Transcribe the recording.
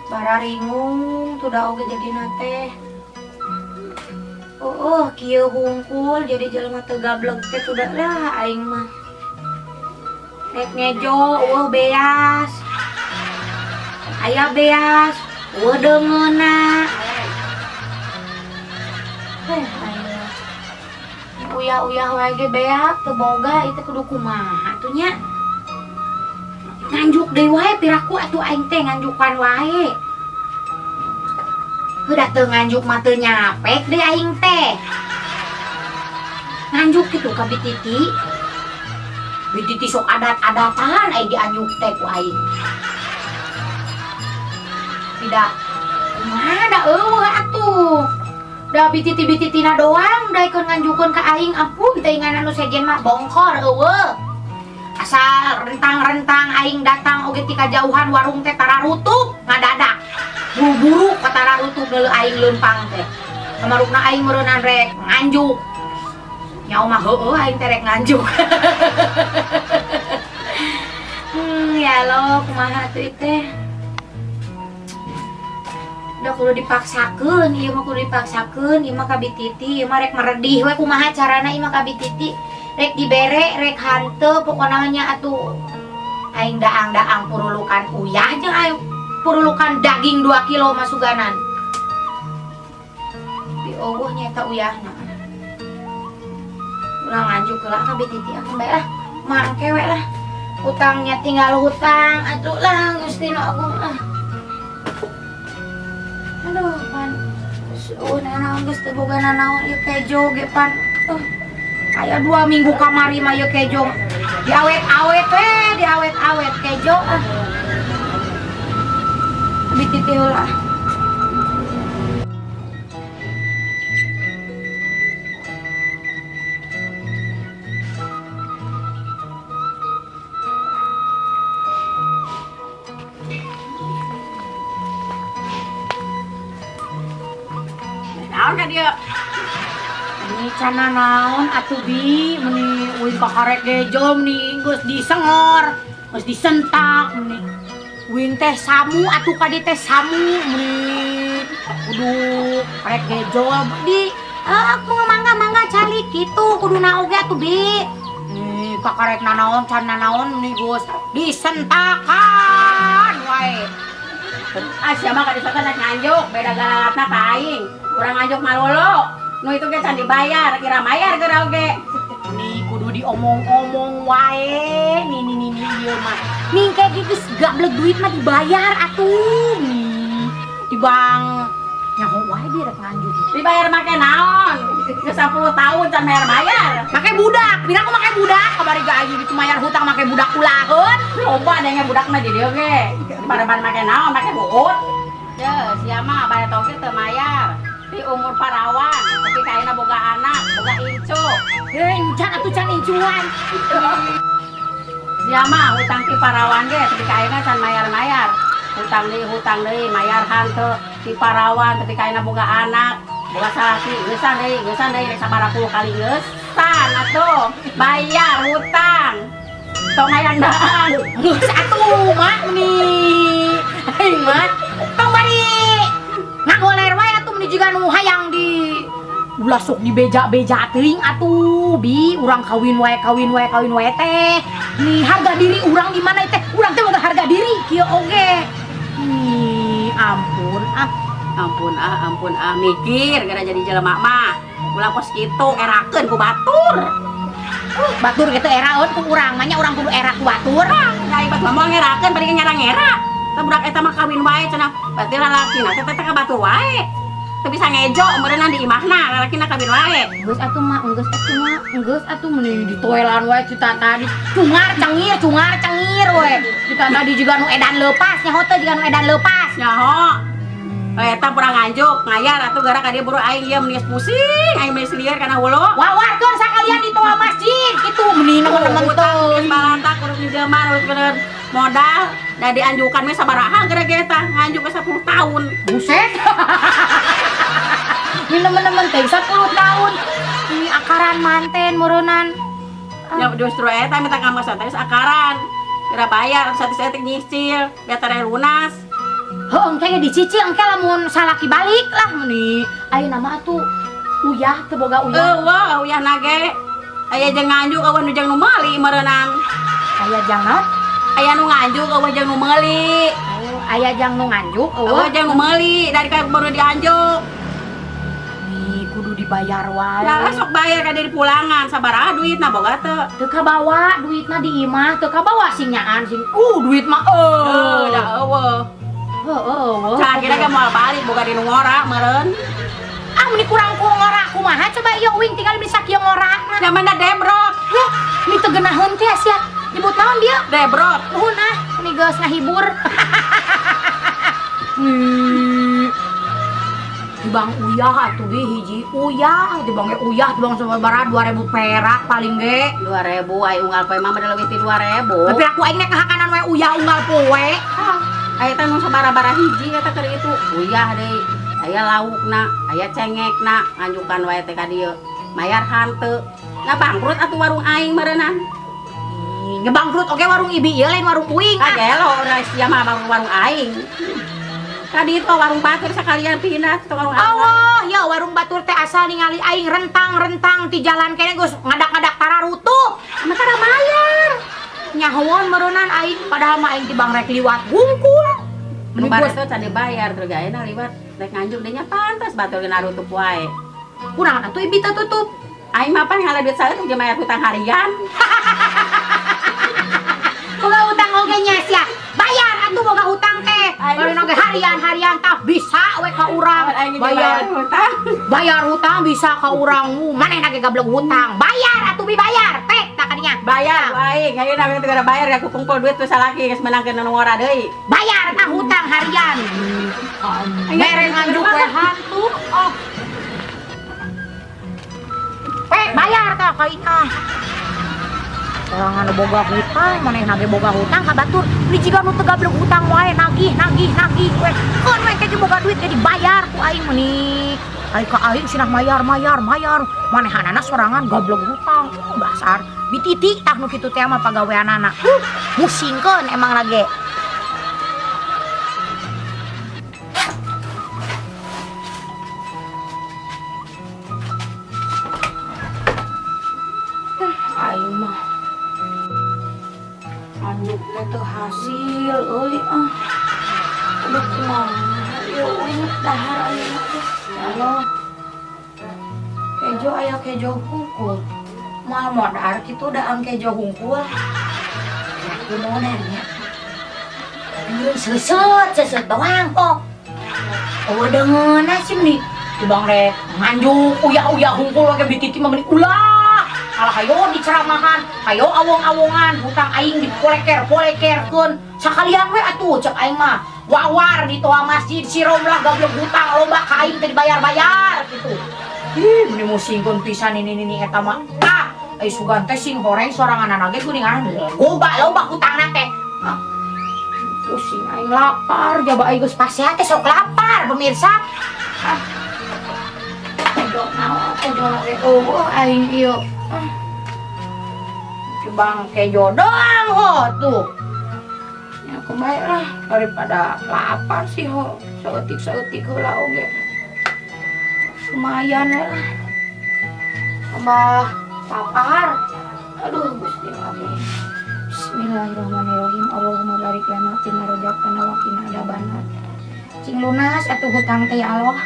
Bararingung tuh da oge jadi nate. Oh, kieu hungkul jadi jelema teu gablek teh sudah lah aing mah. Rek ngejo eueuh beas. Aya beas, eueuh deungeunna. Aing mah. Uyah-uyah wae ge beak teu boga itu kudu kumaha atuh nya. Nganjuk deui wae piraku atuh aing teh nganjukan wae. Udah teu nganjuk mah teu nyapek deh aing teh. Nganjuk kitu ka Bititi. Bititi sok adat-adatan aing dianjuk teh ku aing. Tidak kumaha da eueuh atuh. Da bititi-bititina doang da ikeun nganjukeun ka aing ampun teh ingan anu sejen mah bongkor eueuh. Asal rentang-rentang aing datang oge ti kajauhan warung teh tararutup ngadadak. Buru-buru ka tararutup deuleu aing leumpang teh. Kamarukna aing meureunnan rek nganjuk. Nyaho mah heueuh aing teh rek nganjuk. Ya Allah kumaha atuh ieu teh. Udah kudu dipaksakeun, ieu mah kudu dipaksakeun, ieu mah ka Bititi, ieu mah rek meredih we kumaha carana ieu mah ka Bititi. Rek dibere, rek hanteu pokona mah nya atuh. Aing daang-daang purulukan uyah jeung aing purulukan daging 2 kilo masuganan. Di eueuh nya eta uyahna. Urang nganjuk heula ka Bititi ah bae lah. Mangke we lah. Hutangnya tinggal hutang atuh lah Gusti nu agung ah. Aduh pan. Eueuh nanaon geus teu boga nanaon ieu kejo ge pan. Aya 2 minggu kamari mah ieu kejo. Diawet-awet we, diawet-awet kejo ah. Bititi heula. Naon ka dieu? Ini cana naon atuh bi, meni uing kakarek gejo meni geus disengor, geus disentak meni. Uing teh samu atuh ka dieu teh samu meni kudu karek gejo di aku mangga-mangga calik kitu kuduna oge atuh bi. Nih kakarek nanaon can nanaon meni geus disentakan wae. Ah sia mah ka dieu teh nganjuk, beda galalatna ka aing. Urang nganjuk malolo. Nu itu ge can dibayar, kira mayar geura oge. Nih kudu diomong-omong wae. Nih nih nih nih ieu mah. Nih kayak geus gablek duit mah dibayar atuh. Nih di bank nyaho wae dia rek nganjuk. Dibayar make naon? Geus 10 tahun can bayar-bayar. Make budak, pira aku make budak, kamari ge aing ditu mayar hutang make budak ulaheun. Loba denge budak mah di dieu ge. Dibayar make naon? Make buut. Ye, sia mah bayar toge teu mayar. Di umur parawan, tapi kaina boga anak, boga incu. Encan atuh can incuan. Sia mah hutang ti parawan ge, tapi kaina can mayar-mayar. Hutang deui, mayar hanteu ti parawan, tapi kaina boga anak, boga salaki, geusan deui, rek sabaraha puluh kali geusan atuh. Bayar hutang. Tong hayang daang. Geus atuh mak meni. Aing mah tong bari ngagoler wae atuh meni jiga nu hayang di ulah sok dibeja-beja teuing atuh bi urang kawin wae kawin wae kawin wae teh. Nih harga diri urang di mana teh? Urang teh boga harga diri kieu oge. Nih ampun ah. Ampun ah, ampun ah mikir gara jadi jelema mah. Ulah kos kitu erakeun ku batur. Batur gitu eraeun ku urang, mah nya urang kudu era ku batur. Ah, nya batur mah ngerakeun bari ngera-ngera. Tah budak eta mah kawin wae cenah. Berarti lalaki na teh teh ka batur wae. Teu bisa ngejo meureunna di imahna, lalakina kabin wae. Geus atuh, Mak, geus atuh, Mak, geus atuh, meni ditoelan wae cita tadi. Cungar cengir we. Cita tadi juga nu edan leupas, nyaho teu juga nu edan leupas? Nyaho. Eta pura nganjuk, ngayar atuh gara ka dia buru aing ieu meni pusing, aing meni lieur kana hulu. Wawarkeun sakalian di toa masjid kitu meni nemen-nemen Hutang teuing. Geus balantak kudu pinjaman, kudu bener modal, da dianjukan we sabaraha gara ge eta nganjuk we 10 tahun. Buset. Ini nemen-nemen teh 10 tahun. Ini akaran manten meureunnan. Ya justru eta minta ka masa teh akaran. Kira bayar satu-satu nyicil, biar tara lunas. Heuh, engke ge dicicil engke lamun salaki balik lah meni. Ayeuna mah atuh uyah teu boga uyah? Eueuh, uyah nage. Aya jeung nganjuk eueuh nu jeung nu meuli meureunang. Aya jang naon? Aya nu nganjuk eueuh jeung nu meuli. Oh, aya jang nu nganjuk Eueuh eueuh. jeung nu meuli dari ka baru dianjuk. Nih kudu dibayar wae. Ya sok bayar ka di pulangan sabaraha duitna boga teu? Teu kabawa duitna di imah, teu kabawa sing nyaan sing duit mah Heuh, da eueuh. Heuh, eueuh. Cah kira ge moal balik boga di nu ngora meureun. Ah, meni kurang ku ngora kumaha coba ieu uing tinggal bisa kieu ngora. Zaman da debrot. Heh, ini teu geunaheun teh sia. Nyebut naon dia? Debrot. Nuhun ah, ini geus ngahibur. Hmm. Dibang uyah atuh bi hiji uyah, dibang ge uyah dibang sabaraha 2000 perak paling ge. 2000 ai unggal poe mah beda leuwih ti 2000. Tapi aku aing nek ngahakanan we uyah unggal poe. Ah, aya teh nu sabaraha hiji eta keur itu. Uyah deui, aya laukna, aya cengekna, nganjukan wae teh ka dieu. Mayar hanteu. Nga bangkrut atuh warung aing meureunnan. Ih, ngebangkrut oge warung ibi ieu lain warung uing ah. Kagelo ora sia mah warung warung aing. Tadi itu warung batur sekalian pindah ke warung aing. Allah, ya warung batur teh asal ningali aing rentang-rentang di jalan kene geus ngadak-ngadak tararutup. Sementara bayar. Nyahoan meureunnan aing padahal mah aing tibang rek liwat hungkul. Nu Meni baris geus tuh can dibayar terus gaena liwat rek nganjuk deui nya pantas batur ge narutup wae. Kunaon atuh ibi teh tutup? Aing mah pan ngala duit saeutik jeung bayar hutang harian. Boga hutang oge nya sia. Bayar atuh boga hutang teh. Aing Baru oge harian-harian tah bisa we ka urang. Aing Bayar hutang. Bayar hutang bisa ka urang. Manehna ge gablek hutang. Bayar atuh bi bayar. Pek tak kadinya. Bayar ku aing, ayeuna we teu bayar aku kumpul duit tuh salaki geus menangkeun nu ngora deui. Bayar tah hutang harian. Mere nganjuk we hantu. Oh. Pek bayar tah ka ah. Sorangan boga hutang, manehna ge boga hutang ka batur. Beli jiga nu teu gablek hutang wae nagih nagih nagih we. Keun we ke boga duit ge dibayar ku aing meuni. Ai ka aing cenah mayar mayar mayar. Manehanana sorangan gablek hutang. Dasar bititi tah nu kitu teh mah pagaweanana. Musingkeun emang lage. Aing mah anjuk teh teu hasil euy ah. Aduh kumaha ieu euy dahar ayeuna teh. Ya Allah. Kejo aya kejo hungkul. Moal modar kitu daang kejo hungkul. Ya aku modarnya. Anjeun seuseut seuseut doang kok. Oh deungeunna sih meni tibang rek nganjuk uyah-uyah hungkul ge bititi mah meni ulah. Alah hayo diceramahan, hayo awong-awongan, hutang aing dipoleker-polekerkeun. Sakalian we atuh cek aing mah. Wawar di toa masjid si Romlah gablek hutang loba ka aing teh dibayar-bayar kitu. Ih, meni musingkeun pisan ini nini eta mah. Ah, ai sugan teh sing horeng soranganana ge geuningan loba loba hutangna teh. Ah, pusing aing lapar, jaba aing geus pasea teh sok lapar pemirsa. Ah. Kejo naon, kejo ge eueuh aing ieu. Ah. Bang kejo doang ho tuh. Ya aku baik lah daripada lapar sih ho. Saeutik-saeutik heula oge. Lumayan lah. Tambah lapar. Aduh Gusti Rabbi. Bismillahirrahmanirrahim. Allahumma barik lana fima razaqtana wa qina adzabannar. Cing lunas atuh hutang teh ya Allah.